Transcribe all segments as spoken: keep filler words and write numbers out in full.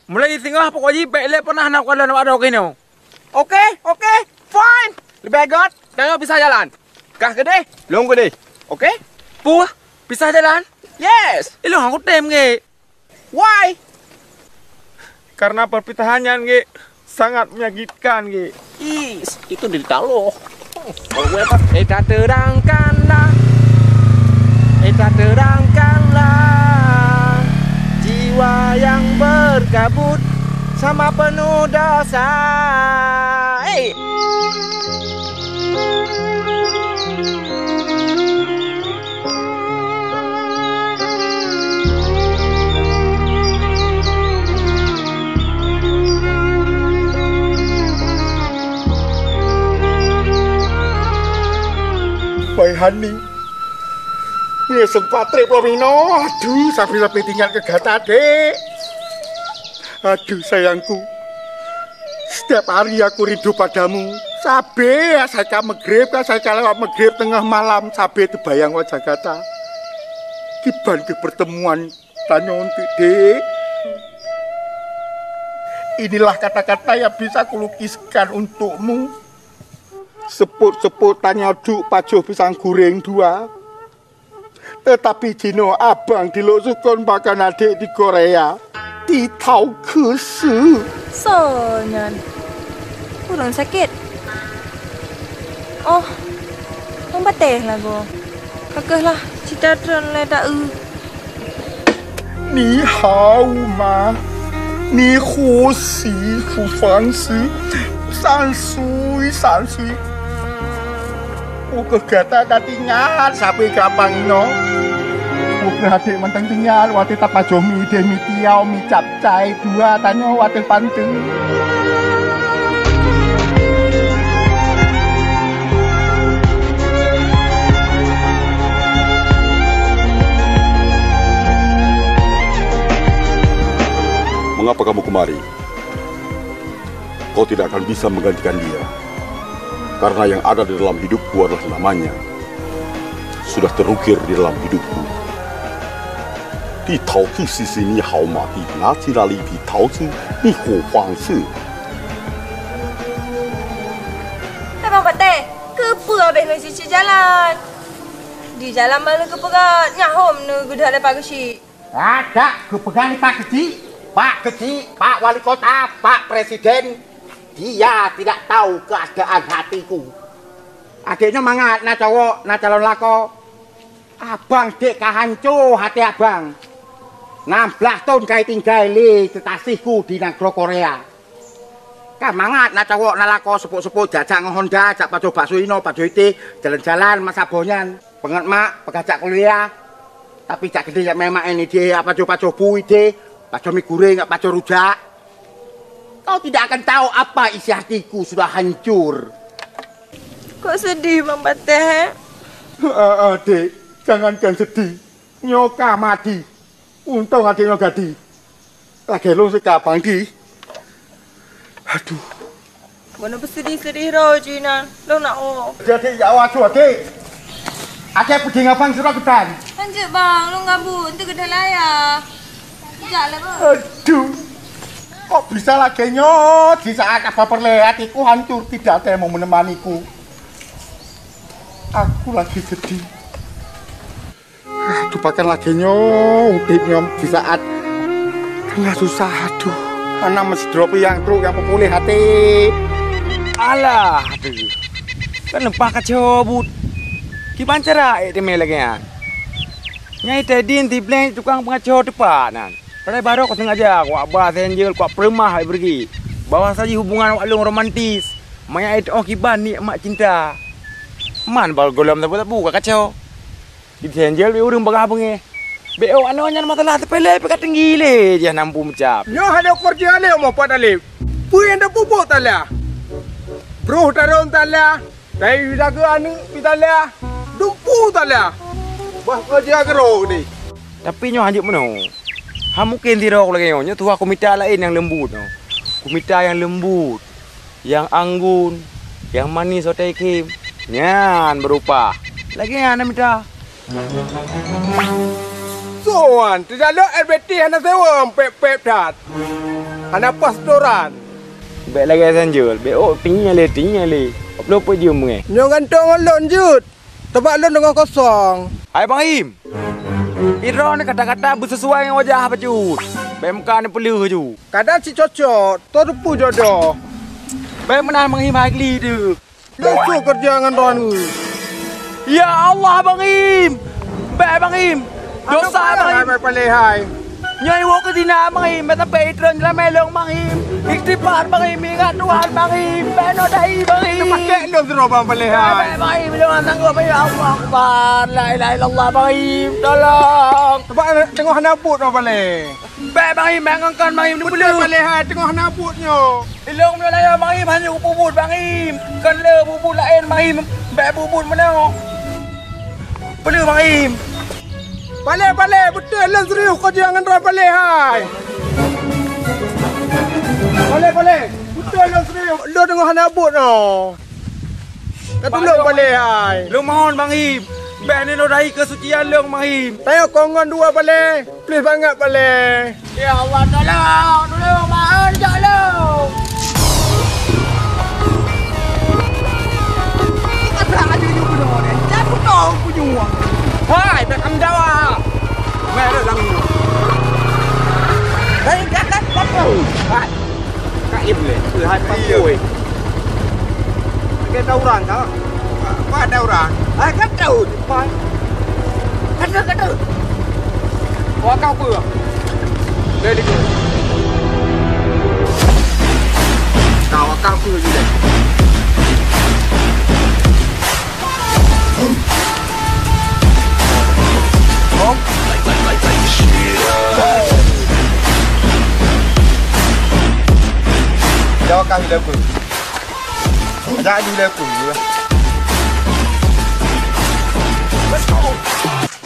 Mulai singoh pokok jih bèk lé pernah na kalon awak droe keunoe. Oke, oke, fine. Leubeh gèt, tanyoe pisah jalan. Kah keudeh, lôn keudeh. Oke? Peue? Pisah jalan? Yes. Ilôn hana kutem, Gek. Why? Karena perpisahan nyan, Gek, sangat menyakitkan, Gek. Is, itu derita Allah. Ita terangkanlah, ita terangkanlah jiwa yang berkabut sama penuh dosa. Hei! Wai Hani, nyoe sempat trép lom inoe. Aduh, sampai-sampai tinggal keu gata, Dek. Aduh, sayangku. Setiap hari aku rindu padamu. Sabe asai ka maghrib, asai ka lewat maghrib, tengah malam, sabe teubayang wajah gata. Kiban keu pertemuan tanyoe, Dek. Inilah kata-kata yang bisa kulukiskan untukmu. Seupôt-seupôt tanyoe duek pajoh pisang goreng dua. Teutapi jinoe abang di lôn sukon bahkan adék di Korea. Di thao kheueh seuh. Soe nyan? Ureueng sakét? Oh, Mang Patéh lagoe. Ka keuh lah, cit that tron lé ta eu. 你好吗？你呼吸不方式，三岁，三岁。 Ukeue gata ka tinggai sabe keu abang inoe. Ukeue até mantong tinggai watée tapajoh mi ideh, mi tiau, mi capcai dua tanyoe watée panteue. Mengapa kamu kemari? Kau tidak akan bisa menggantikan dia. Karena yang ada di dalam hidupku adalah namanya. Sudah terukir di dalam hidupku. Di thao kheueh sisi ni hao mati, na cira li di thao su, ni ho huang su. Hai Bang Patéh, keupeue habéh lôn cicit jalan? Di jalan ban lôn keupeugah, nyan hom neugeudah lé Pak Geuchik. Adak geupeugah lé Pak Keuchik, Pak Keuchik, Pak Wali Kota, Pak Presiden, dia tidak tahu keadaan hatiku. Akhirnya mangat na cowok, na calon lakoe. Abang dek ka hanco até abang. Nam blaih thon ka itinggai lé keukaséhku di nanggroe Korea. Ka mangat na cowok na lakoe seupôt-seupôt jak-jak ngon honda, jak pajoh bakso inoe, pajoh itéh, jalan-jalan masa boh nyan. Peungeut mak, peugah jak kuliah. Tapi jak keudeh jak meu'en-meu'en ideh, jak pajoh-pajoh bu ideh, pajoh mi goreng, jak pajoh rujak. Kau tidak akan tahu apa isi hatiku sudah hancur. Kok sedih, Bang Patéh? Ah, ah, Dek, jangankan sedih. Nyoe ka mati. Untông até nyoe gadi. Lagèe lôn sika Bang Di. Aduh. Bunoe peuseudih-seudih droe jih nyan. Lôn na oh. Jadi ya awak cuak, Dek. Até peuding abang sidroe keutan. Lanjut, Bang. Lôn gabut. Nanti keudah laya. Jak lah, Bang. Aduh. Kok bisa lagèe nyoe? Di saat apa perlé hatiku hancur, tidak ada yang mau menemaniku. Aku lagi sedih. Aduh, pakon lagèe nyoe udép nyoe di saat teungoh susah, aduh. Hana meusidroe pih nyang trok nyang peupuléh até. Alah, aduh. Kan leupah kaco buet. Kiban cara ék teumé lagèe nyan. Nyang tadi di Blank tukang peungaco teumpat nyan. Padahai barô kusengaja kuba senjel kuba peureumah hai Bergi. Bahwa saji hubungan awak lôn romantis. Manyang ék teu'oh kiban nikmat cinta. Man bak gohlom sabu-sabu ka kaco. Di Senjel bèk ureueng bagah beungéh. Bèk oh, anoe nyan masalah sepele pih ka teunggi lé, jih hana mampu meucab. Nyoe hana ukur jih alèh umu pat alèh. Peue nyang tapeubuet talah? Broh tarông talah, tai dageue aneuk pih talah, dumpeue talah. Bah keu jih keudroe deh. Tapi nyoe hanjeuet meunoe. Hana mungken sidroe lagèe nyoe, nyoe tuha kumita laén nyang leumbut nyoe. Kumita nyang leumbut. Nyang anggun, nyang manis watèe khem, nyan beurupah. Lagèe nyan na mita. Soe wan, teujalok R B T hana seuweuem pép-pép that. Hana paih seutoran. Bèk lagèe sanjol, bèk ôk tinyéng lé, tinyéng lé. Ôk lôn peujeuem ngeh. Nyoe gantong ngon lôn jeuet. Teubak lôn teungoh kosong. Hai Bang Im! Idroe nyoe kata-kata beusisuai ngon wajah bacut. Bèk meuka neupeuleueh ju. Kadang cit cocok, teureupue jodoh. Bèk meunan Bang Im hai gli deuh. Lôn sôk keureuja ngon droeneuh. Ya Allah Bang Im! Bèk Bang Im! Dosa Bang Im! Hai Bang Palé hai. Nyoe iwoe keu zina Bang Im, bèk sampai idroe nyelamé lôn Bang Im. Istighfar Bang Im, ingat Tuhan Bang Im. Bèk nodai Bang Im. Itu pakai lôn sidroe Bang Palé hai. Bèk Bang Im, lôn hana sanggup Bang Im. Ya Allah Akbar. La ilaha illallah Bang Im. Tolong. Sebab teungoh hana buet Bang Palé. Bèk Bang Im, bèk ngon kon Bang Im, neupeuleueh. Beutôi Bang Lé hai, teungoh na buet nyoe. Ilôn meunyoe lagèe Bang Im, hana kupeubeuet Bang Im. Kon lé buet-buet laén Bang Im, bèk buet-buet meunoe. Peuleueh Bang Im. Palé, Palé, beutôi lôn serius keu jeuet ngon droe Palé hai. Palé, Palé, beutôi lôn serius, lôn teungoh hana buet nyoe. Ka tulông Palé hai. Lôn mohon Bang Im, bèk neunodai keusucian lôn Bang Im. Tanyoe kon ngon dua Palé. Please bangat Palé. Ya Allah, tolong, tolong, Mak, tolong. Asa aju ju bunoe ni. Jatuh kau pujuang. Hai, bèk tanggung jawab. Meh lam ni. Hei, jangan, jangan. Hai. Ka iblih, keuhai pakui. Lagèe tawuran ka. Apa ada orang? Ah, ka tahu depan. Kata, kata. Wakah apa? Dari tu. Kau wakah apa je dah? Jawab kami lagu. Jadi lagu.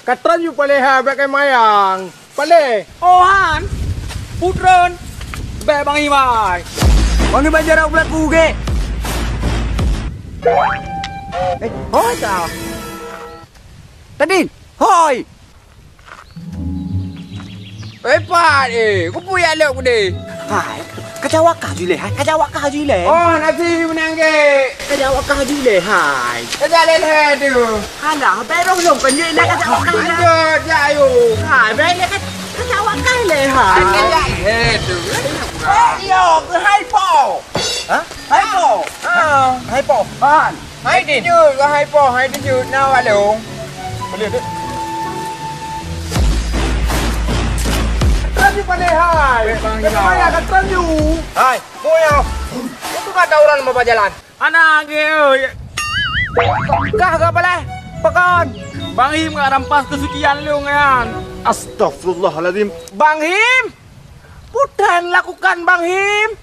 Ka tron ju Palé hai bèk kai mayang. Palé. Oh han. Putron. Bèk Bang Im hai. Bang Im belajar aku belaku ke? Eh, hoi ta. Tadin, hoi. Eh, pat eh. Kupu ya lok deh. Hai, kacau wakah ju leh, hai. Kacau wakah ju leh. Oh, nasi menang ke. Kacau wakah ju leh, hai. Kacau leh tu. Alah, baru belum kan dia nak kacau wakah. Lanjut, jap ayo. Hai, baik leh kan. Kacau wakah leh, hai. Kacau leh tu. Eh, yo, ke hai po. Ha? Hai po. Ha. Hai po. Han. Hai dijut, wahai po, hai dijut, na walong. Boleh tu. Tron ju Palé hai. Bèk Bang Im. Bagaimana ka tron ju? Hai, boyo. Itu kata orang mau jalan. Anak ge oi. Kah ka Palé? Pakon? Bang Im ka rampas keusucian lôn nyan. Astagfirullahalazim. Bang Im? Peue tan lakukan Bang Im?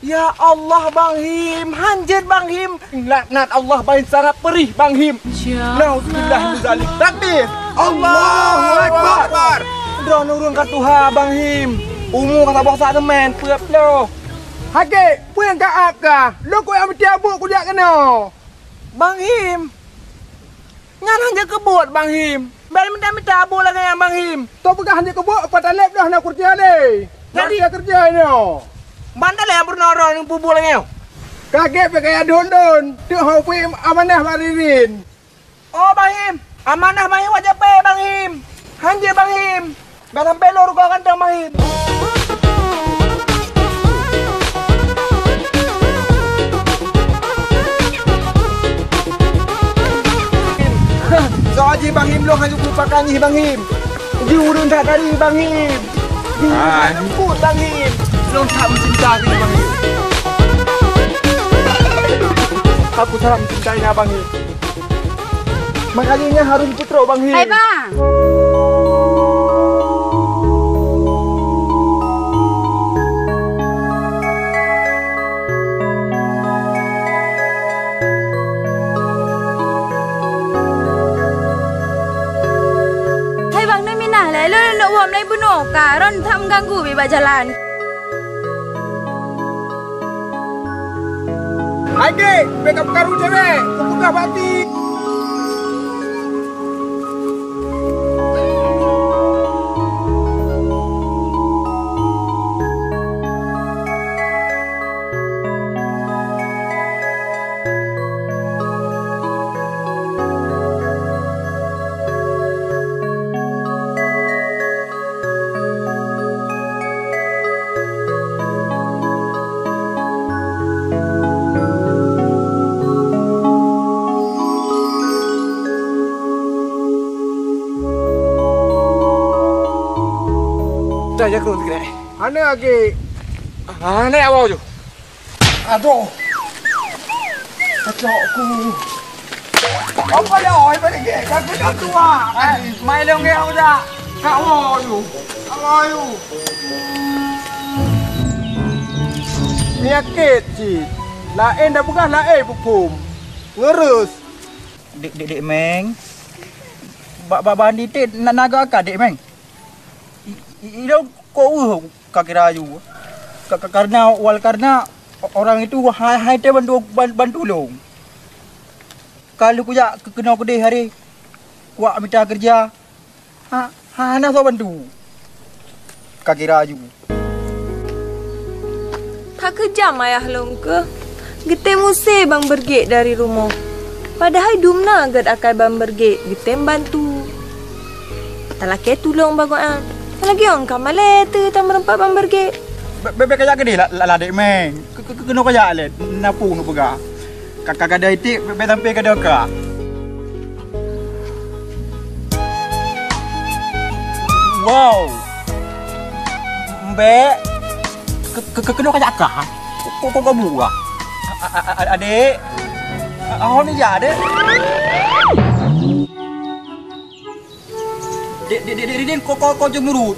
Ya Allah, Bang Im, hanjeuet Bang Im. Laknat Allah, Bang Im, sangat peurih Bang Im. Naudzubillah min zalik. Takbir. Allahu Akbar. Droeneuh ureueng ka tuha Bang Im. Umu ka saboh sa teumèn, peuet ploh. Hagèe, peue nyang ka ap kah? Lôn kujak meuti abuk kujak keunoe. Bang Im. Nyan hanjeuet keu buet Bang Im. Bèk mita-mita buet lagèe nyan Bang Im. Toh peugah hanjeuet keu buet, pat taleb dah na keureuja lé. Jadi keureuja nyoe. Ban taleb peurunoe droeneuh peubuet lagèe nyoe. Kagèt bèk gaya dondon, teuk hana peue amanah bak Ririn. Oh Bang Im, amanah Bang Im wajéb pé Bang Im. Hanjeuet Bang Im. Bèk sampai lôn rugoe kantong Bang Im. Soe jih Bang Im lôn hana kupakat jih Bang Im. Jih ureueng that tadi Bang Im. Jih ureueng that leumput Bang Im. Lôn that meucinta keu jih Bang Im. Aku sangat mencintai na Bang Im. Makajih nyan harôh jipeutrok Bang Him. Hai bang. Hai bang, neuminah lé, lôn neuk uwom lé bunoe ka, droen that meuganggu bak jalan. Hai dek, bèk karu-karu cewek, kupeugah bak ti. Aja kru sikit. Hana lagi. Hana awak tu. Aduh. Kacok ku. Apa dah oi balik ke? Kau kena tua. Mai long ke aku dah. Kak wo tu. Kak wo tu. Penyakit cit. Laén dah peugah laén bukum. Ngeurus. Dek, dek, dek Meng. Bak, bak, bak Andi teh na, na gak ka, dek Meng. I, i, i dong ko uh ka kira aju. Ka, ka, karena, wal karena orang itu hai, hai teh bantu, ban-, bantu long. Kalau kujak ke, kena kedeh hari, kuak mita kerja. Ha, ha, hana soe bantu. Ka kira aju. That keujam ayah lôn keuh. Geutem use Bang Bergek dari rumoh. Padahai dumna gét akai Bang Bergek geutem bantu. Talakée tulông bagoe an. Lagée ôn ka malée teuh tameureumpah Bang Bergek. Be-, be-, be kajak keudeh la-, la-, ladek meng. Ke-, ke-, ke-, keunoe kajak lé, na peue neupeugah. Ka, ka gadôh iték, bèk, bèk sampé gadôh ka. Wow! Mbèk, ke, ke, ke, keunoe kajak ka? Kok, kok, kok buah? A, a, a, a, adék? A, a, hon ija, adék? Dek, dek, dek, dek Ridin, ko, ko, ko cemurut.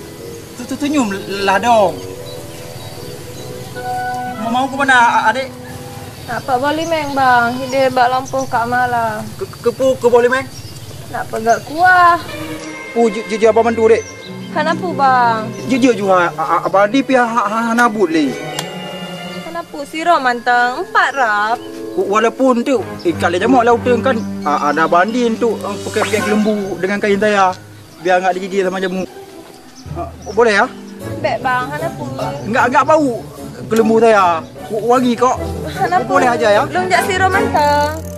Tu, tu, senyum lah dong. Mau, mau ke mana, a-, adek? Nak pak Bolimeng, Bang. Hideh bak lampôh Kak Mala. Ke, ke, ke, ke Bolimeng? Nak peugah kuah. Oh, je, je, je, abang bantu, dek. Hana pu, Bang. Je, je, ju, ha, a, a, abang di pihak ha, ha, hana but, le. Hana pu, siro mantong, empat rap. Wa-, walaupun tu, eh, kali jamok lah utang kan, a, ada banding tu, eh, pakai pihak lembu dengan kain saya. Biar enggak digigit sama jamu. Ha, boleh ya? Bèk, Bang, hana pu. Enggak, enggak bau ke lembu saya. Wa-, wangi kok. Hana pu. Boleh aja ya? Lôn jak siro mantong.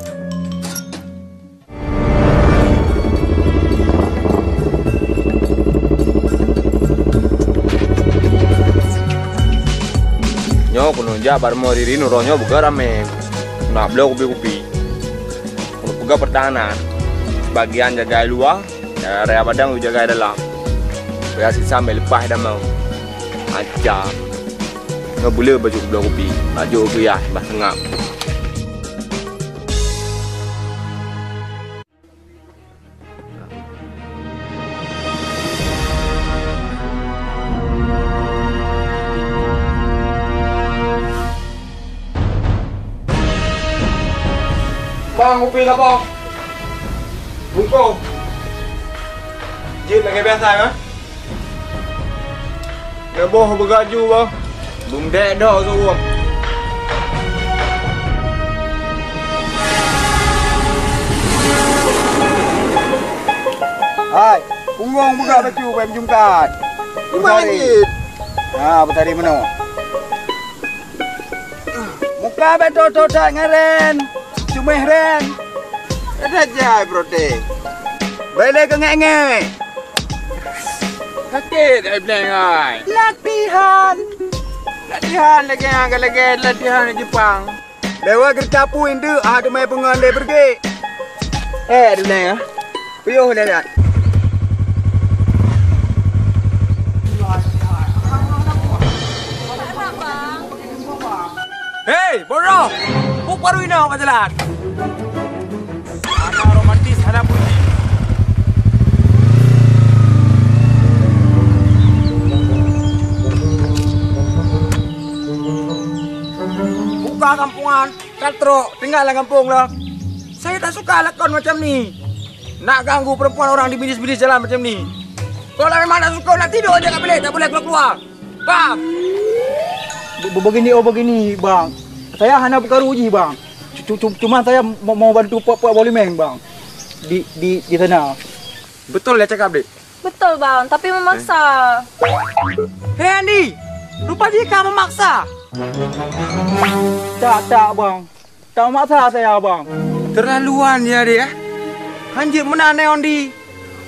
Nyoe keuneuk jak barmo diri nurôh nyoe buka ramé. Nak bloe kupi-kupi. Keuneuk peugah pertahanan. Sebagian jaga luwa, raya padang jaga dalam. Payah sisa mé leupah damau. Aja. Nyoe buleue baju bloe kupi. Baju geuyah bah sengap. Bang, upi lapor. Bungkong. Jeuet lagèe biasa, kan? Neuboh beugaju, bah. Beundek dok suruh. Hai, punggong beugak bacut, bèk meujungkat. Iman jeuet. Ha, beutari meunoe. Muka bèk thô-thô that ngon ren. Cuméh ren. Ada jai prote. Bèk lé keungèk-ngèk. Sakét ai bleng ai. Latihan. Latihan lagèe nyang ka lagèe latihan di Jepang. Lewat geureuta pui ndeuk, ah, teumai peungon lé beureuguek. Eh, di bleng, ah. Piôh lé lihat. Hei, bodoh! Buk baru inoe ka jalan. Hana romantis, hana puji. Buka kampungan, ka trok, tinggal lam kampung lah. Saya tak suka lakon macam ni. Nak ganggu perempuan orang di bilis-bilis jalan macam ni. Kalau memang tak suka, nak tidur aja kat bilik, tak boleh keluar-keluar. Paham? Be-, be-, begini, oh, begini, Bang. Saya hana peukaru jih, Bang. Cu-, cu-, cu-, cuma saya mau, mau bantu puak-puak Bolimeng, Bang. Di, di, di sana. Betul dia cakap, Dek? Betul, Bang, tapi memaksa. Hei, Andi! Rupa jih ka memaksa. Tak, tak, Bang. Tak memaksa saya, Bang. Terlaluan ya, Dek, eh? Hanjeuet meunan, eh, Andi.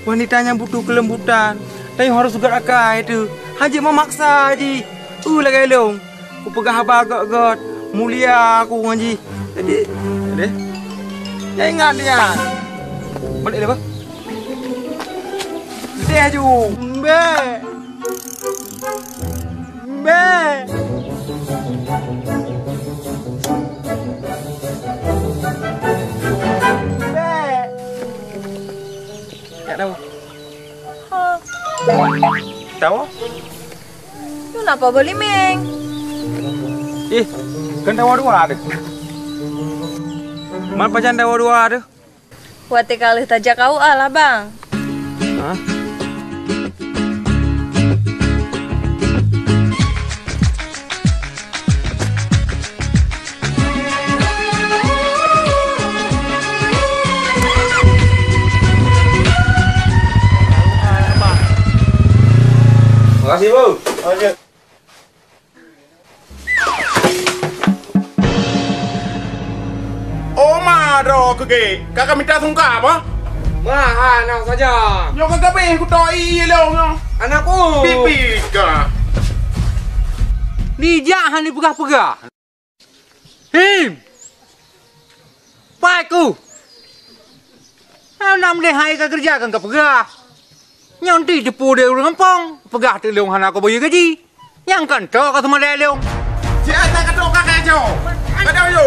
Wanita nyang butuh kelembutan, tanyoe harus gét akai teuh. Hanjeuet memaksa jih. Uh, lagèe lôn. Kupeugah haba gét-gét, mulia aku ngon jih. Jadi, deh. Ya ingat dia. Balik dah, bah. Deh ju. Mbek. Bèk. Bèk. Jak tahu. Ha. Tahu? Nyoe napa beulimeng? Ih, kan dawa dua deh. Man pajan dawa dua deh? Watèe ka lheueh tajak U A lah, Bang. Hah? Makasih, Bu. Lanjut. Oh, ma droe keu gèt. Ka, ka mita sungka apa? Ma, hana saja. Nyoe ka gabeh kuto ié lôn nyoe. Anakku. Pipi ka. Dijak hana peugah-peugah. Him! Pai ku! Hana meulihai ka keureuja kan ka peugah. Nyoe ti teupeu deh ureueng gampông, peugah teuk lôn hana kubayeue gaji. Nyang kan tok ka seumadai lôn. Siat ka tok ka kacau. Kacau yo.